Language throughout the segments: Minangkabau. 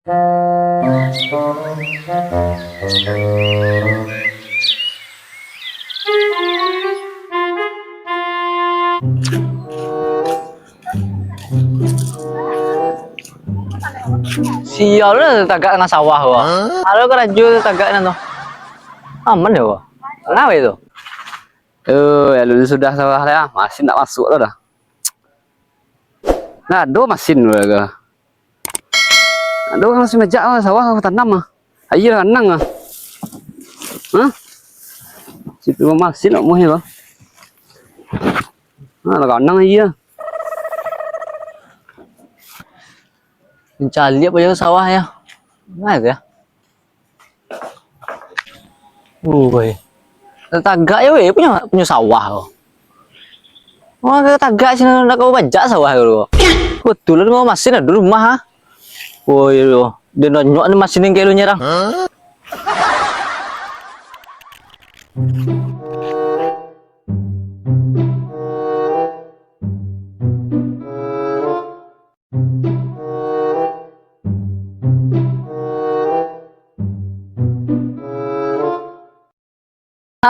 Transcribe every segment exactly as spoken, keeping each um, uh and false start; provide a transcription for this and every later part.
Sial lah tagak tangah sawah ko. Ado karajo tagak nan tu. Aman yo ko. Ngapo itu? Eh, lalu sudah sawah lah, masin ndak masuk tu dah. Nah, ado masin tu lah ko. Ado urang masin majak lah, sawah tanam lah. Aia lah kanang lah. Hah? Situ masin nak muih ko. Nah, lah kanang aia. Mancaliak apo jo sawah yo. Nah, itu yo. Ui. Tatagak yo weh punyo, punyo sawah ko. Wah, tatagak sinan ndak ka bajak sawah ko. Kebetulan ko masin ado rumah ah. Oh iyo, den nyo ni masin nan kalu nyerang. Ah,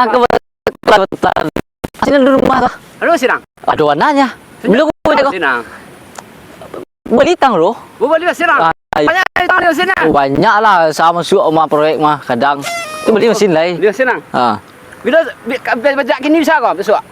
kebetulan. Sini dulu rumah tu. Ado masin nang? Ado, anaknyo. Bilo ko ko? Masin nang. Bali tang lo. Oh, bali masin nang. Ah, iyo. Banyak utang di masin nang. Oh, banyak lah, samo suok rumah proyek mah kadang. Tu bali masin lai. Bali masin nang. Ha. Bilo bi-, ka-, bajak kini bisa ko bisuak?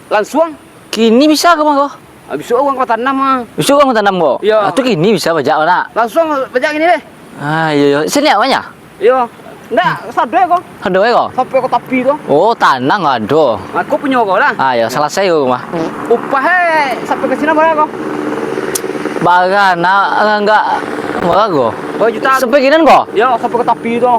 Langsuang? Kini bisa ko mah ko? Ah, bisuak urang ka tanam ah. Bisuak urang ka tanam ko? Iyo. Ah, tu kini bisa bajak ko nak? Langsuang bajak kini deh. Ah, iyo, iyo. Sini awaknyo? Iyo. Ndak, sado ko. Sado ko? Sampai ka tapi tu. Oh, tanang ado. Ah, ko punyo ko lah. Ah, iyo, salasai ko mah. Upah e sampai ka sinan bara ko? Bara nak, enggak bara ko? Bara juta. Sampai kinan ko? Iyo, sampai ka tapi tu.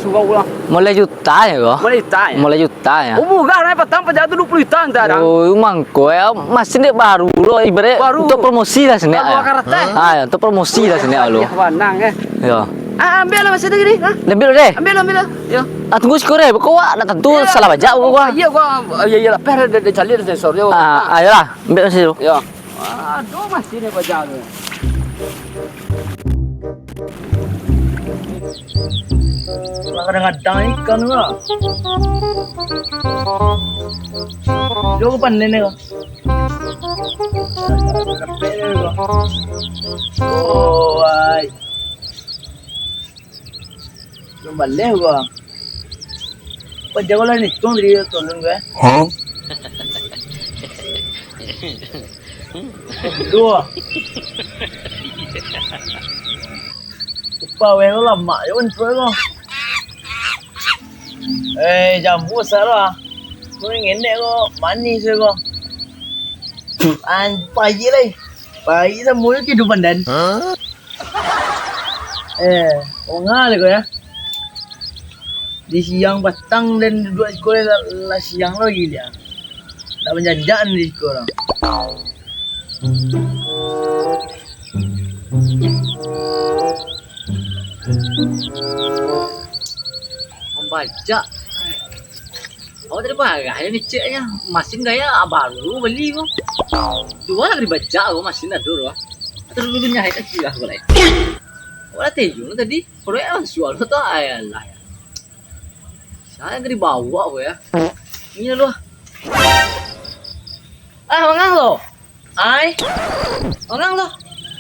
Surau lah. Mulai juta yo ko? Mulai juta yo. Mulai juta. Juta yo. Oh, murah lah, patang paja tu duo puluah juta antah dah. Oh, mangko yo, masin dek baru lo, ibarat baru. Untuak promosi lah sini. Baru yo. Karate. Ah, yo, untuak promosi lah sini lo. Yo, banang eh. Yo. Ah, ambiak lah masin tu gini, ha? Ambiak lo deh. Ambiak lo, ambiak lo. Yo. Ah, tunggu siko deh, kok awak nak tantu salah bajak kok gua. Iyo, gua, iyo, iyo, lapeh dah, dah, dah caliak dah sensor dia. Ah, ayolah, ambiak masin tu. Yo. Aduh, masin ni paja tu. Lah kadang-kadang ikan tu lah. Jauh ke panen ni kau? Oh, ai. Belum baleh gua. Apa jauh lah ni, tong tadi tolong gua. Hah? Dua. Upah weh lo lamak je pun tu ko. Eh, jambu salah. Ko ngenek ko, manis ko. An, pahik lai. Pahik samo jo kehidupan dan. Eh, ongah lai ko yo. Di siang patang den duduak siko lah, lah siang lo lagi dia. Nak manjanjak di siko lah. Mambajak. Awak tadi marah nyo ngeceknyo. Masin gaya baru bali ko. Dua lah dibajak ko, masin ado dua. Terus dulu nyahit lagi lah ko lai. Awak lah teyung tadi. Proyek lah sual tu, ai alah. Sia nan ka dibawak ko yo. Iko lo. Ah, mangang lo. Ai. Mangang lo.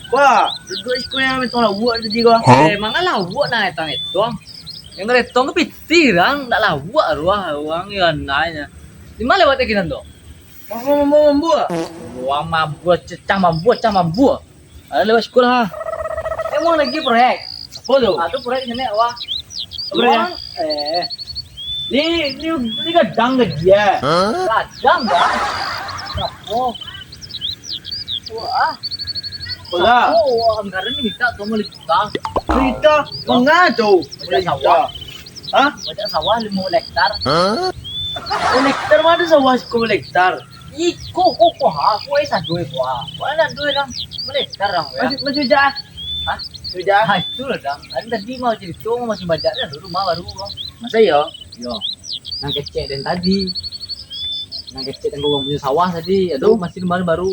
Wah, duduak siko nan mintong lauak tadi ko. Hah? Eh, mangang lauak nan etong-etong. Nan etong ko pitih, rang, ndak lauak ruah urang yo anaknyo. Di ma lewat kinan tu? Mambuah, mambuah, mambuah. Wah, mambuah, cecah mambuah, cah mambuah. Alah, lewat siko lah. Emang lagi proyek? Apo tu? Ah, tu proyek nenek awak. Proyek? Wah, eh. Ni, ni, ni gadang ka dia. Hah? Gadang, Bang. Apo? Wah. Apo lah? Apo? Wah, anggaran ni minta tu limo juta. Limo juta? Manga tu? Bajak sawah. Hah? Bajak sawah limo hektar. Hah? Limo hektar ma ado sawah siko limo hektar? Iko, ko, ko, ha, ko, eh, sado, eh, ko, ha. Ko, eh, sado, eh, dang. Maleh, sekarang, ya. Masih, masih hujan, ah? Hah? Masih hujan, ah? Ha, itulah, dang. Tadi, tadi mau cerita, masih banyak dah, rumah baru, bang. Masa iya? Iya. Nan kecek dan tadi. Nan kecek dan kau punya sawah tadi. Aduh, masih rumah baru.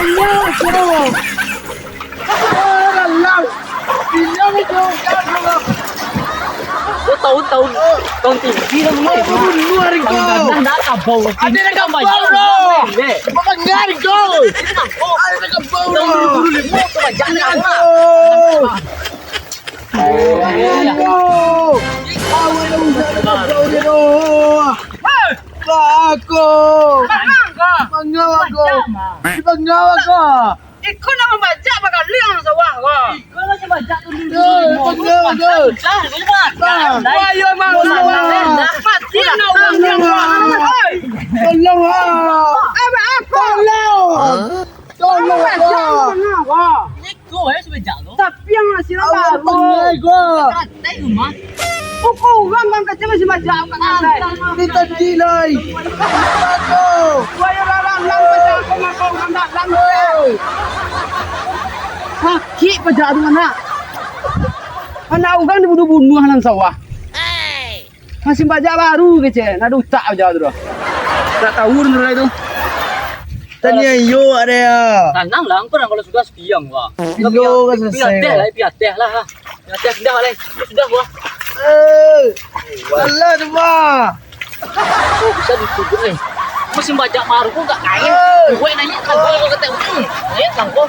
Alah, tahu-tahu tahun tinggi lah, mulai. Bunuh hari kau. Ada nak kabau, bro. Apa ngari kau? Ada nak kabau, bro. Jangan, bro. Ayo. Awan dah usah nak kabau dia tu. Bako. Mangau aku. Mangau aku. Iko nak mambajak bagaliang sawah ko. Iko nak mambajak tu dulu. Yo, iko nak mambajak. Bang, ayo, Bang, Bang. Mati nak urang dia, Bang. Tolong, ah. Oi. Tolong, ah. Tolong, ah. Iko, eh, sabajak tu. Tapi yang hasil Tengah ko. Katai rumah. Pukul urang, Bang, kecek masih bajak, Bang, katai. Ni tadi, lai. Aduh. Wah, yo, lalang, lang, bajak, Bang, urang dalam. Sakik bajak tu, anak. Anak urang dibunuah-bunuah dalam sawah. Masih bajak baru kecek, nak dutak aja tu dah. Tak tahu dengar itu. Tanya yo ada ya. Tanang lah, angkau kalau sudah sekian, wah. Iyo, kan selesai, piateh lah, piateh lah. Piateh sudah lah, sudah, wah. Eh, alah tu, bah. Oh, bisa dituduh, eh. Masih bajak baru kok gak kain. Eh. Buat nanya kan, kalau kata, hmm, nanya kan kok.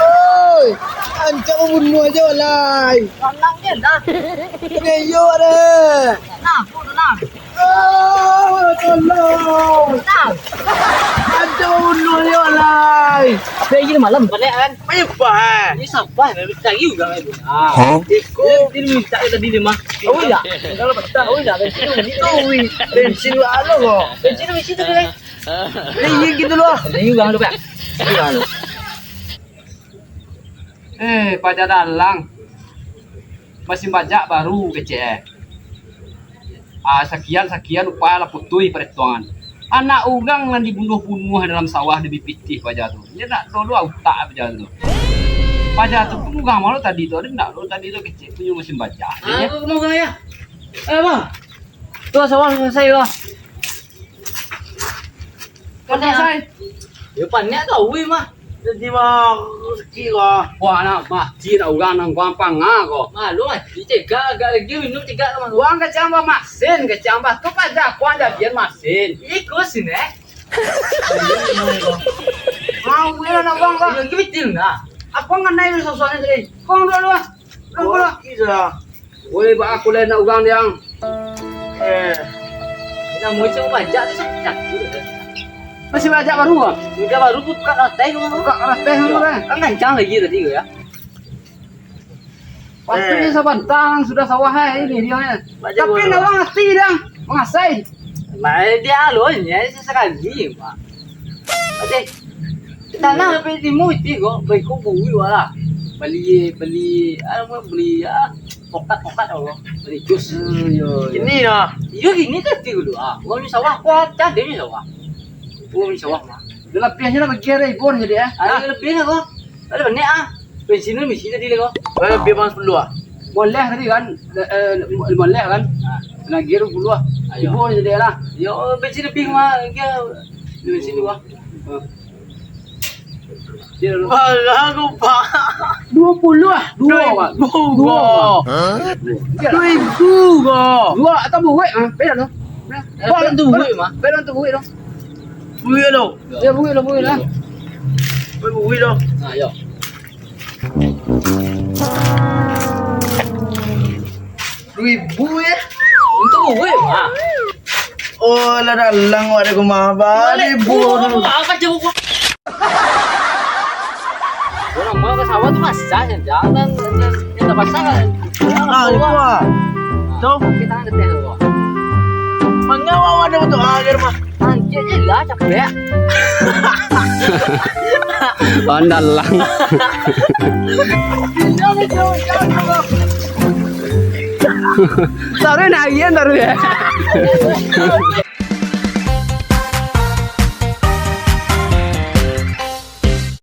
Oi, ancak membunuh aja, lai. Tanang je dah. Tanya yo ada. Nah, aku tenang. Oh, tolong. Tenang. Aduh, nuyuk lai. Apa lagi malam? Balik kan? Apa? Ini sabar, cari juga kan. Ah. Hah? Iko. Ini, ini minta tadi dia mah. Oh, iya. Kalau betah, oh, iya. Bensin, bensin. Oh, iya. Bensin lu alo kok. Bensin lu isi tu, deh. Ini gitu loh. Ini juga lu, Pak. Ini juga lu. Eh, paja dalang. Masih bajak baru kecek, eh. Ah, sakian, sakian, upah lah putuih paretongan. Anak urang nan dibunuah-bunuah dalam sawah demi pitih paja tu. Inyo ndak tahu utak paja tu. Paja tu pun urang malu tadi tu, ada ndak tahu tadi tu kecek punyo masih bajak. Ah, aku mau gaya. Eh, Bang. Tu sawah selesai lah. Kan selesai. Yo, panek tu, wih, mah. Jadi, mah, rezeki lah. Wah, nak mati nak urang nang guang panga ko. Malu mati, cegak agak lagi minum cegak tu, mah. Urang kacang bah masin, kacang bah tu paja kuang jadian masin. Iko sini, eh. Mau ni nak urang ko. Lagi betul nah. Apa ngenai ni sosoknya tadi? Kong dulu lah. Kong dulu. Woi, baa aku lai nak urang, Diang. Eh. Nak muncul bajak tu sakit. Masih bajak baru, ah? Sudah baru buka rantai tu. Buka rantai tu, kan? Kan kancang lagi tadi tu, ya. Waktu ni sabantang sudah sawah, eh, ini dia, eh. Tapi nak urang mati, Diang. Mangasai. Main dia alun, ya, sesekali, Pak. Oke. Tanah lebih timu itu kok, baik kok bui wala. Beli, beli, anu, beli, ya, pokat-pokat Allah. Beli jus. Hmm, yo, yo. Ini ya. Iyo, ini kan ti dulu, ah. Gua ni sawah, kuat kan dia ni sawah. Gua ni sawah, mah. Dia lebihnya lah bagi ada ibu jadi, eh. Ada lebihnya kok. Ada banyak, ah. Bensin ni misi tadi lah kok. Ada lebih panas dulu, ah. Boleh tadi kan, eh, eh, boleh kan. Ah. Lagi dua puluh, ah. Ayo. Ibu jadi lah. Yo, bensin lebih mah, dia bensin dua. Ah. Alah, lupa. Dua puluh lah. Dua, Pak. Dua. Dua. Hah? Dua ribu ko. Dua atau buik, ah? Beda tu. Beda tu buik, mah. Beda tu buik tu. Buik tu. Ya, buik lah, buik lah. Buik, buik tu. Nah, yo. Dua ribu, ya? Untuk gue, Mak. Oh, lah dalang awak dari rumah, Abah. Balik. Dua ribu. Oh, apa coba gua? Orang mau ke sawah tu masak, ya, jangan, ya, ya, tak masak, kan? Ah, itu, ah. Tuh. Kita kan ngetes dulu. Mangga awak ada untuk air, Mak. Angkik je lah, capek. Andalang. Taruh nak agian, taruh ya.